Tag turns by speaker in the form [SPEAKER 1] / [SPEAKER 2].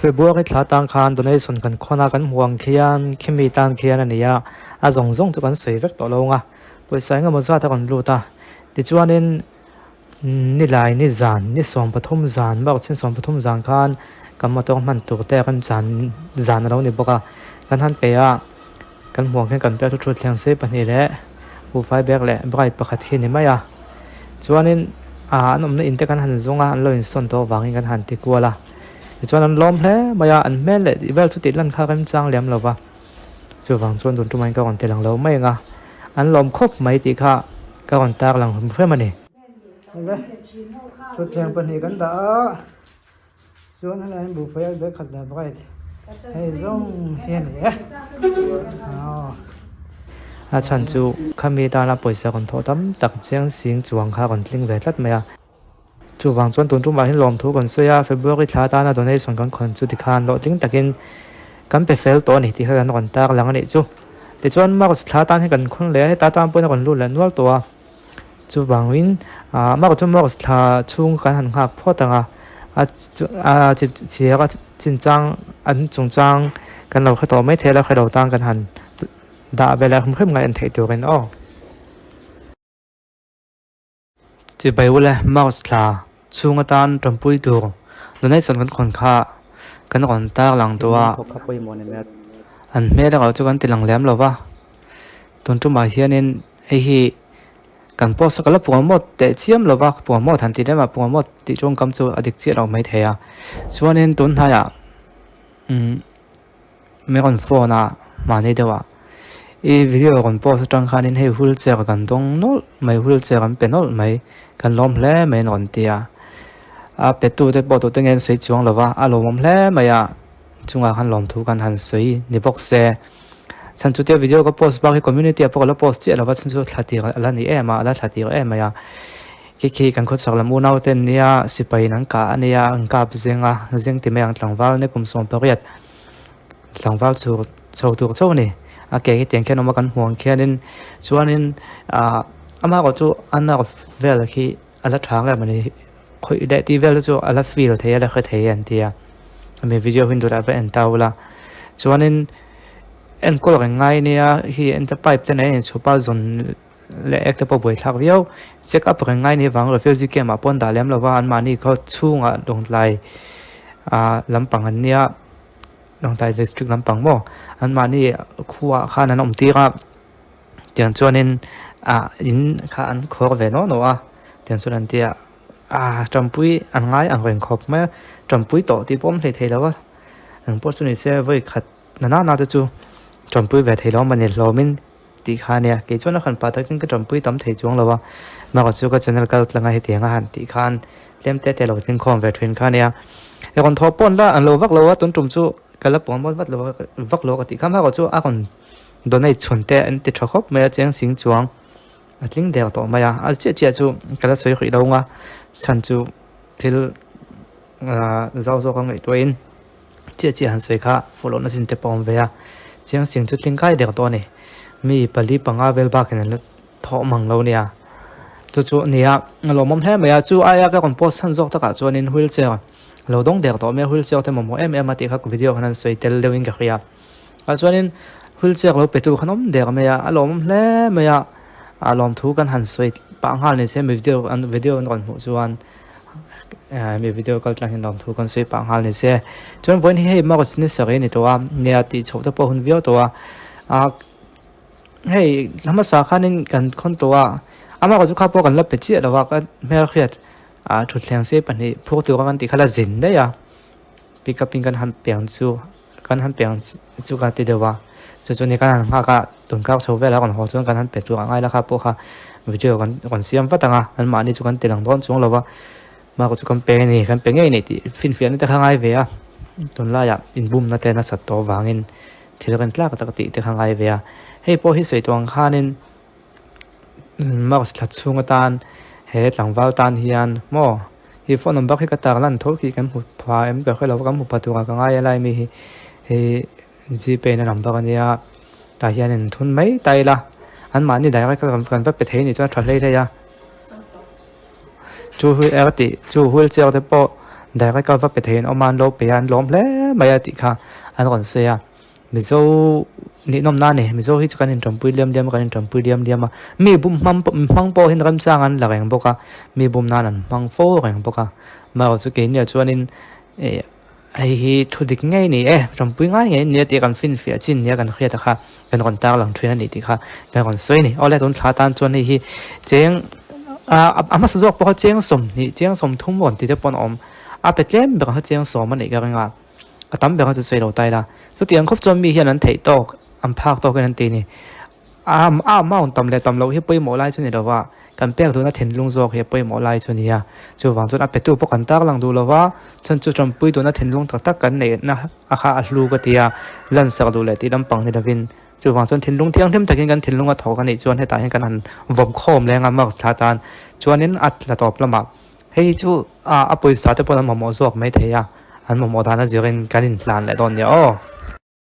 [SPEAKER 1] February thla tang khan donation kan khawn a kan hmuh ang khian khimi tan khian a ni a, a zawng zawng chu kan sawi vek tawh lo ang a, pawisa eng emaw zat a rawn lut a, tichuanin nilai ni zan ni 13 zan March ni 13 zan khan kan motor hman tur te kan zan zan a lo ni bawk a, kan han pe a, kan hmuh ang khian kan pe a thutthleng sei pahnih leh buhfai bag leh bright pakhat hi a ni mai a, chuanin ah an awmna in te kan han zawng a an lo insawn tawh avangin kan han ti kual a. Tichuan an lawm hle mai a, an hmel leh tih vel chu tih lan kha remchang lem lo va, chuvang chuan tun tumah in ka rawn ti lang lo mai ang a, an lawm khawp mai tih kha ka rawn tar lang hrim hrim a ni. Awle, thutthleng pahnih kan dah a, chuan helai hian buhfai a bag khat leh bright hei zawng hi a ni e. A chhan chu khami tana pawisa rawn thawh tam tak chiang sing chuang kha rawn tling ve tlat mai a. Chuvang chuan tun tumah hian lawmthu kan sawi a, February thla atana donation kan khawn chu tikhan hlawhtling takin kan pe fel tawh a ni tih kha kan rawn tar lang a nih chu. Tichuan March thla atan hian kan khawn leh a, heta tan pawhin a rawn lut leh nual tawh a. Chuvangin ah March chu March thla chhung kan han nghak phawt ang a, a a chip chhiar a chinchang an chungchang kan lo hre tawh mai thei a, la hre lo tan kan han dah ve leh hrim hrim ngaih en theih turin aw. Chibai ule mouse thla chhung atan tanpui tur donation kan khawn kha kan rawn tar lang tawh a, an hmel erawh chu kan ti lang lem lo va, tun tumah hianin hei hi kan post a ka la promote teh chiam lo va, promote han tih lem a promote tih tawngkam chu a dik chiah lo maithei a, chuanin tun hnaiah umm. Mi rawn phone a mahni deuh ah i video rawn post atang khanin hei wheelchair kan dawng nawlh mai wheelchair an pe nawlh mai kan lawm hle mai an rawn ti a a pe tu te pawh tute nge an sawi chuang lo va a lawmawm hle mai a chungah khan lawmthu kan han sawi ni bawk se chhan chu tia video ka post bak hi community ah pawh ka la post chiah lo va chhan chu thla tir a la ni em a a la thla tir em mai a khi khi kan khawchhak lam unau te an nia sipai in an kah a nia an kap zeng a zeng ti mai ang tlangval ni kum 18. Tlangval chu chho tur chauh a ni a ke hi tiang khian a awm a kan hmuh ang khianin chuanin ahh amah erawh chu a nerve vel khi a la tha nge mawni khawih leh tih vel te chu a la feel thei a la hre thei an ti a hemi video hi dulah va en ta ula chuanin enkawl reng ngai ania hi enta pipe te nen a inchhup a zawn leh ek te pawh buaithlak viau check up reng ngai ni vang refugee camp ah pawh an dah lem lova anmahni khaw chhungah lawngtlai ah lampang an nia lawngtlai district lampang maw anmahni khuaah khan an awm tir a tiang chuanin ah in kha an khawr ve nawh nawh a tiang chuan an tia ah tanpui an ngai ang reng khawp mai a tanpui tawh tih pawh awm hleithei lo a engpawh chu ni se vawi khat na nana te chu tanpui ve thei lo a ni hlawmin. Tih kha ania, kei chuan a han pah takin ka tanpui tam thei chuang lo a, bakah chu ka channel kal tlang a hetiang a han tih khan tlem te te lo tling khawm ve thin kha ania. I rawn thawh pawn la an lo vak lo a, tun tum chu ka la puan mawi vat lo a vak lo ka tih kha bakah chu a rawn donate chhun te an ti tha khawp mai a cheng sing chuang a tling der tawh mai a, a chiah chiah chu ka la sawi hrih lo ang a, chhan chu thil ah zau zawk a ngaihtuahin. Chiah chiah han sawi kha fuh lohna chin te pawh a awm ve a, chiang sing chu tling kai der tawh a ni. Mi pali panga vel bakin an la thawh mang lo nia. Chu chu a nia, a lawmawm hle mai a, chu aia ka rawn post chhan zawk takah chuanin wheelchair lo dawng der tawh mai a, wheelchair te mamawh em em a tih kha video khan an sawi tel deuhin ka hria. Ah chuanin wheelchair lo pe tu khan awm der mai a, a lawmawm hle mai a, a lawmthu kan han sawi pah nghal ni se mi video an video an rawn hmuh chuan. Mi video kal tlang hian lawmthu kan sawi pah nghal ni se chuan vawiin hi hei march ni sarih a ni tawh a nia tih chhoh te pawh a hun viau tawh a ah hei hmasa khanin kan khawn tawh a amah chu kha pawh kan la pe chiah lo a ka hmelhriat ah thutthleng sei pahnih phur tur a kan tih kha la zin daih a pick up in kan han piang chu kan han piang chu ka ti deuh a chu chu ni kan han nghak a tunkar chho velah rawn haw chuan kan han pe tur ang ai la kha pawh kha video kan rawn siam vat ang a anmahni chu kan ti lang dawn chuang lo va mahka chu kan pe a ni kan pe ngei nei tih finfiahna te kha ngai ve a tunlaiah inbumna te nasat tawh avangin thil rin tlak tak tih te kha ngai ve a hei pawh hi sawi tawh ang khanin March thla chhung atan he tlangval tan hian maw hi phone number hi ka tar lan tho khi kan hmu pha em ka hre lo va kan hmu pha turah ka ngai a lai mi hi hei gpay na number ania tah hian in thun mai ta ila anmahni direct a kan va pe thei anih chuan a tha hlei hlei a chu hu er tih chu wheelchair te pawh. Direct a va pe thei an awm a, an lo pe a, an lawm hle mai a tih kha an rawn sawi a. Mizo ninawmna a ni, Mizo hi chu kan intanpui liam liam a, kan intanpui liam liam a, mi bum hmang hmang pawh hian remchang an la reng bawk a, mi bum nan an hmang fo reng bawk a. Amaherawhchu chu keini ah chuanin ih hei hi thu dik ngei ni e, tanpui ngai ngei nia tih kan finfiah chin nia kan hriat a kha kan rawn tarlang thin a ni tih kha kan rawn sawi a ni. Awle tun thla tan chuan hei hi cheng a hmasa zawk pawh kha cheng 20 cheng 30 rawn ti te pawh an awm a pe tlem ber kha cheng 10 a nih ka ring a. A tam ber a chu sawi lo ta ila. Chutiang khawp chuan mi hian an theih tawk, an phak tawkin an ti a ni. A a amount tam leh tam loh hi pawimawh lai chu ni lo va, kan pek duhna thinlung zawk hi a pawimawh lai chu a ni a. Chuvang chuan a petu pawh kan tarlang duh lo va, chhan chu tanpui duhna thinlung tak tak kan neihna a kha a hlu ka ti a, lansak duh leh tih lampang ni lovin. Chuvang chuan thinlung thianghlim takin kan thinlung a thawk a nih chuan hetah hian kan han vawm khawm leng a marks thla tan chuanin a tla tawp lamah Hei hi chu a pawisa te pawh an mamawh zawk mai thei a, an mamawh dan a zirin kan inhlan leh dawn nia aw.